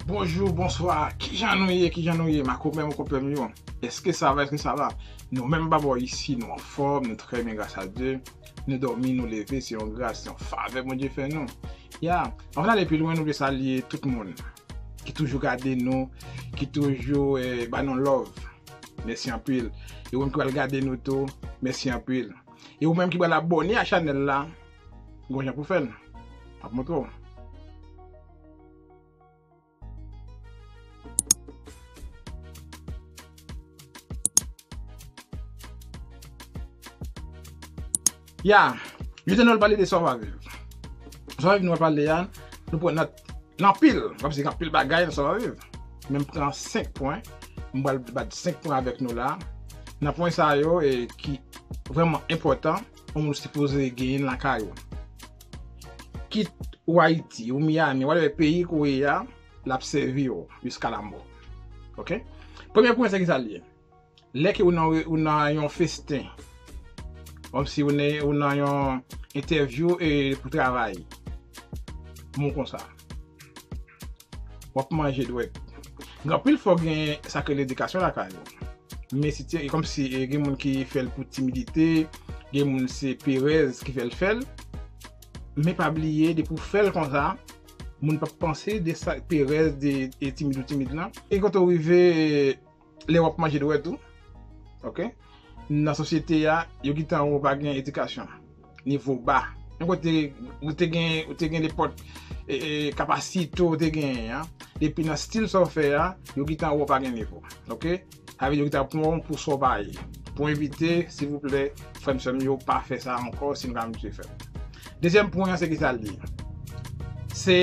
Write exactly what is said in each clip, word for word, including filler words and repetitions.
Bonjou, bonswa, kijan nou ye, kijan nou ye, ma konpè m, konpè m yo? Èske sa va, èske sa va? Nou menm pa bò isi, nou anfòm, nou trè byen, gras a Dye. Nou dòmi, nou leve, se yon gras, se yon favè Bondye fè nou. Ya, anvan n ale pi lwen, nou vle salye tout moun ki toujou gade nou, ki toujou eh, ba nou love. Mèsi anpil. E ou menm ki pral gade nou tou, mèsi anpil. E ou menm ki pral abòne a chanèl la, gon jan pou fè l. M ap montre w. Ya, jodi a nou pral pale de sa w pa viv. Sa w pa viv nou pral pale a, nou pran nan, nan anpil, kòmsi gen anpil bagay nan sa w pa viv. Men m pran senk pwen, m pral bat senk pwen avèk nou la. Nan pwen sa yo e, ki vrèman enpòtan, yon moun sipoze genyen lakay ou. Kit ou Ayiti, ou Miami, whatever peyi ke w ye a, l ap sèvi w jiska lamò. Ok? Premye pwen, se ki sa l ye? Lè ke ou nan, ou nan yon festen, kòmsi ou nan, ou nan yon entèvyou e pou travay, moun konsa, w ap manje dwèt. Gen anpil fwa gen sa ke ledikasyon lakay ou. Men si te, e kòmsi e, gen moun ki fè l pou timidite, gen moun se perèz ki fè l fè l. Men pa bliye, depi w fè l konsa, moun p ap panse de sa, perèz, de e, timid ou timid lan. E kote w rive, lè w ap manje dwèt ou, ok? Nan sosyete a, yo gentan wè w pa gen edikasyon. Nivo ba. Men kote ou te gen, ou te gen nenpòt e, e, kapasite ou te genyen an. Depi nan stil sa w fè a, yo gentan wè w pa gen nivo. Ok? Sa vle di yo gentan pran w pou sa w pa ye. Pou envite, silvouplè, frè m, sè m yo, pa fè sa ankò, si nou ka abitye fè l. Dezyèm pwen an, se ki sa l ye? Se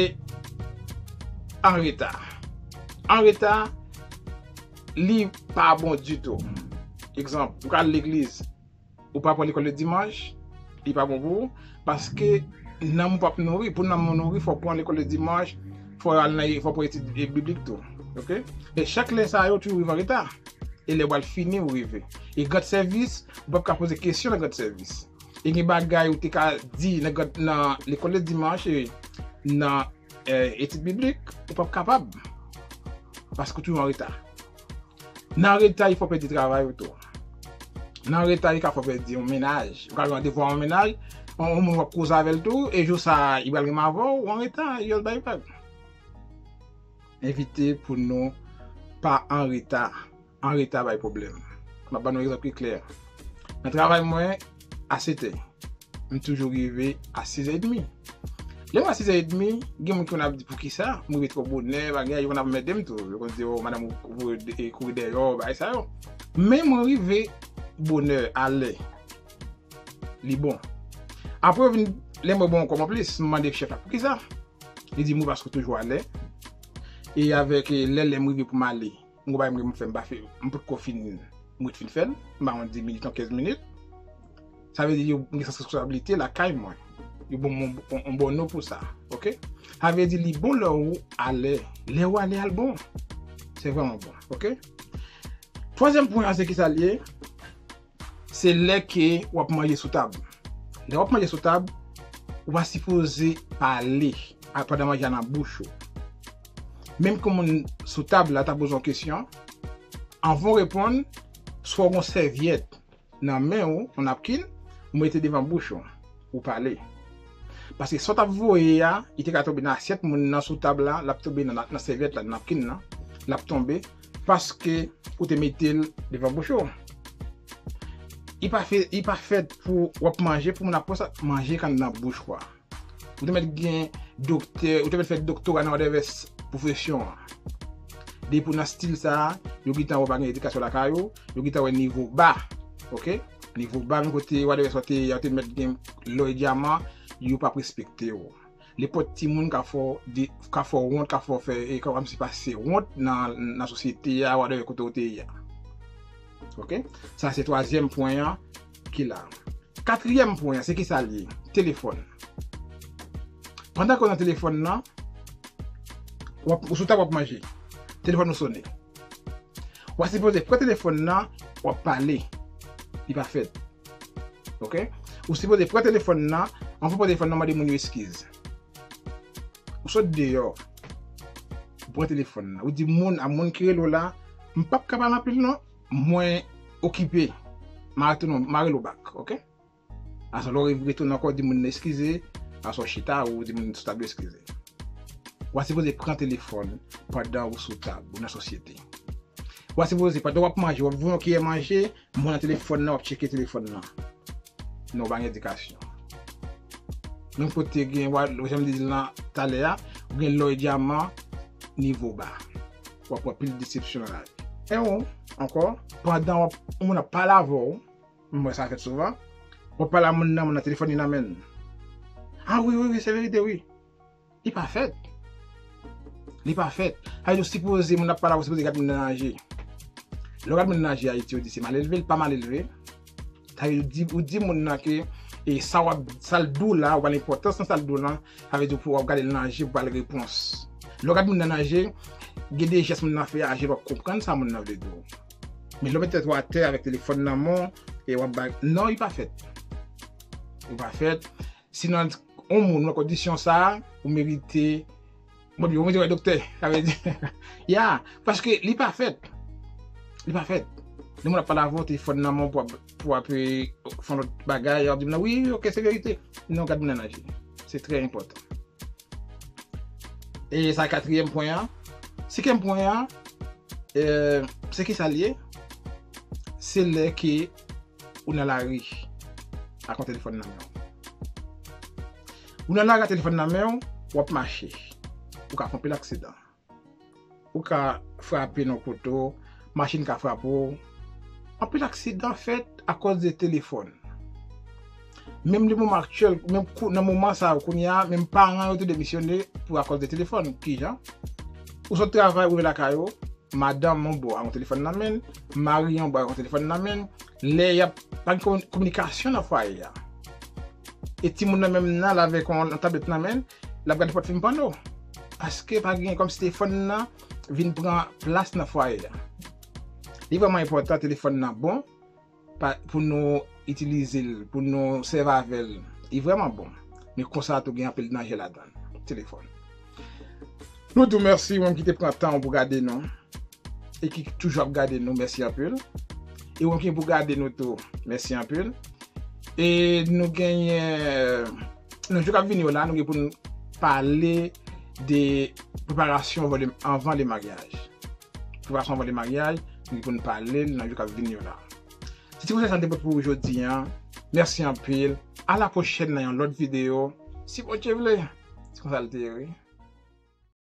anreta. Anreta, li pa bon ditou. Egzanp, ou ka al legliz, ou pa pran lekòl de dimanch, li pa bon pou ou, paske nanm ou p ap nouri. Pou nanm ou nouri, fò w pran lekòl de dimanch, fò w al nan, fò w pran etid biblik tou. Ok? E chak lè sa yo, toujou rive anreta. E lè w al fini, ou rive. E gad sèvis, ou p ap ka poze kesyon nan gad sèvis. E gen bagay ou te ka di nan gad, nan lekòl de dimanch, e nan eh, etid biblik, ou p ap kapab. Paske w toujou anreta. Nan reta, li fè w pèdi travay ou tou. Nan reta, li ka fè w pèdi yon mennaj. Ou ka gen randevou a yon mennaj, yon, yon moun w ap koze avè l tou, e jou sa a, li pral renmen avè w, ou anreta, li ap bay vag. Envite pou nou pa anreta. Anreta bay pwoblèm. M ap ba nou egzanp ki klè. Nan travay mwen, a sèt è, m toujou rive a sis è edmi. Lè m a sis è edmi, gen moun ki konn ap di, "Poukisa? M rive twò bonè, bagay." Yo konn ap anmède m tou. Yo konn di, "O, madanm ou, ou, e, kouri dèyè w, bagay sa yo." Men mwen rive bonè, alè. Li bon. Apre, yo vin, lè mwen bon ankò, mwen plis, m mande chèf la, "Poukisa?" Li di, "Mwen paske w toujou alè." E avèk, e, lè, lè m rive pou m ale, m gon bagay m gen pou m fè, m pa fè, m potko fin, m ret fin fè l, m ba yon dis minit, yon kenz minit. Sa vle di yo gen sans responsablite lakay mwen. Yo ban mwen yon, yon, yon bon non pou sa. Ok? Sa vle di li bon lè ou alè. Lè ou alè a l bon. Se vrèman bon. Ok? Twazyèm pwen an, se ki sa l ye? Se lè ke w ap manje sou tab. Lè w ap manje sou tab, ou pa sipoze pale a, pandan manje a nan bouch ou. Menm ke moun sou tab la ta poze w kesyon, anvan w reponn, swa w gen yon sèvyèt nan men w, yon napkin, ou mete devan bouch ou, ou pale. Paske sa w t ap voye a, li te ka tonbe nan asyèt moun nan sou tab la, l ap tonbe nan, nan sèvyèt la, nan napkin nan, l ap tonbe, paske ou te mete l devan bouch ou. Li pa fè, li pa fèt pou w ap manje, pou moun ap pran sa, manje k anndan bouch ou a. Ou te mèt gen doktè, ou te mèt fè doktora nan whatever pwofesyon an. Depi w nan stil sa a, yo gentan wè w pa gen edikasyon lakay ou, yo gentan wè nivo ba. Ok? Nivo ba, menm kote whatever sa w te ye a, ou te mèt gen lò e dyaman, yo p ap respekte w. Nenpòt timoun ka fè w de, ka fè w wont, ka fè w fè, e kòmsi pase wont nan, nan sosyete a, whatever kote w te ye a. Ok? Sa se twazyèm pwen an ki la. Katriyèm pwen an, se ki sa l ye? Telefòn. Pandan ke w nan telefòn nan, w ap, ou sou tab w ap manje. Telefòn ou sone. W a sipoze pran telefòn nan, w ap pale. Li pa fèt. Ok? Ou sipoze pran telefòn nan, anvan w pran telefòn nan, mande moun yo eskiz. Ou sot deyò. Pran telefòn nan. Ou di moun, a moun ki rele w la, m p ap ka pale anpil non, mwen okipe. M a retounen, m a rele w back, oke? Aswè lè w retounen ankò, di moun nan eskize, aswè w chita, ou di moun sou tab yo eskize. W a sipoze pran telefòn pandan ou sou tab, ou nan sosyete. W a sipoze, pandan w ap manje, w ap voye yon kiyè manje, moun nan telefòn nan, w ap tcheke telefòn nan. Non, w pa gen edikasyon. Menm kote gen, w a, jan m te di l nan talè a, ou gen lò e dyaman, nivo ba. W ap pran pil desepsyon nan lavi. E ou, ankò, pandan w ap, yon moun ap pale avè w, m wè sa fèt souvan, w ap pale a moun nan, moun nan telefòn li nan men l. A wi, wi, wi, se verite, wi. Li pa fèt. Li pa fèt. Sa vle di, ou sipoze, moun ap pale avè w, ou sipoze gad moun nan nan je. Lè w gad moun nan nan je Ayiti, ou di se malelve, li pa malelve. Sa vle di, ou di moun nan ke e sa w ap, sa l di w la, ou ba l enpòtans nan sa l di w la, sa vle di w pou w ap gade l nan je, pou w ba l repons. Lè w gad moun nan nan je, gen de jès moun nan fè a je, w ap konprann sa moun nan vle di w. Men lè w met tèt ou atè avèk telefòn nan men w, e w ap bay, non, li pa fèt. Li pa fèt. Si nan yon moun nan kondisyon sa a, ou merite, bon, ou merite wè doktè. Sa vle di, ya, paske li pa fèt. Li pa fèt. Lè moun ap pale avè w, telefòn nan men w pou ap, pou ap, e, fè yon lòt bagay, w ap di moun nan, wi, wi, oke, se verite. Non, gad moun nan nan je. Se trè enpòtan. E sa katriyèm pwen an. Senkyèm pwen an, e, se ki sa l ye? Se lè ke ou nan lari ak yon telefòn nan men w. Ou nan lari ak telefòn nan men w, w ap mache. Ou ka fè anpil aksidan. Ou ka frape nan kote w, machin ka frape w. Anpil aksidan fèt akòz de telefòn. Menm le moman aktyèl, menm kou, nan moman sa yo kounye a, menm paran yo te demisyone pou akòz de telefòn. Kijan? Ou sot travay, ou rive lakay ou, madanm yon bò a yon telefòn nan men l, mari yon bò a yon telefòn nan men l, lè y ap pa gen komi-, kominikasyon nan fwaye a. E timoun nan menm nan, l avèk yon, yon tablèt nan men l, l ap gade pòt fim pòno. Paske pa gen kòmsi telefòn nan vin pran plas nan fwaye a. Li vrèman enpòtan telefòn nan bon, pa, pou nou itilize l, pou nou sèvi avè l. Li vrèman bon. Men konsa tou gen anpil danje ladan l. Telefòn. Nou di w mèsi, ou menm ki te pran tan w pou gade nou. E ki toujou ap gade nou, mèsi anpil. E ou menm ki pou gade nou tou, mèsi anpil. E nou genyen, nan jou k ap vini yo la, nou gen pou n pale de preparasyon anvan le, anvan le maryaj. Preparasyon anvan le maryaj, nou gen pou n pale l nan jou k ap vini yo la. Se ti konsèy sa m te pote pou ou jodi a. Mèsi anpil. A la pwochèn nan yon lòt videyo. Si Bondye vle. Se konsa l te ye, wi.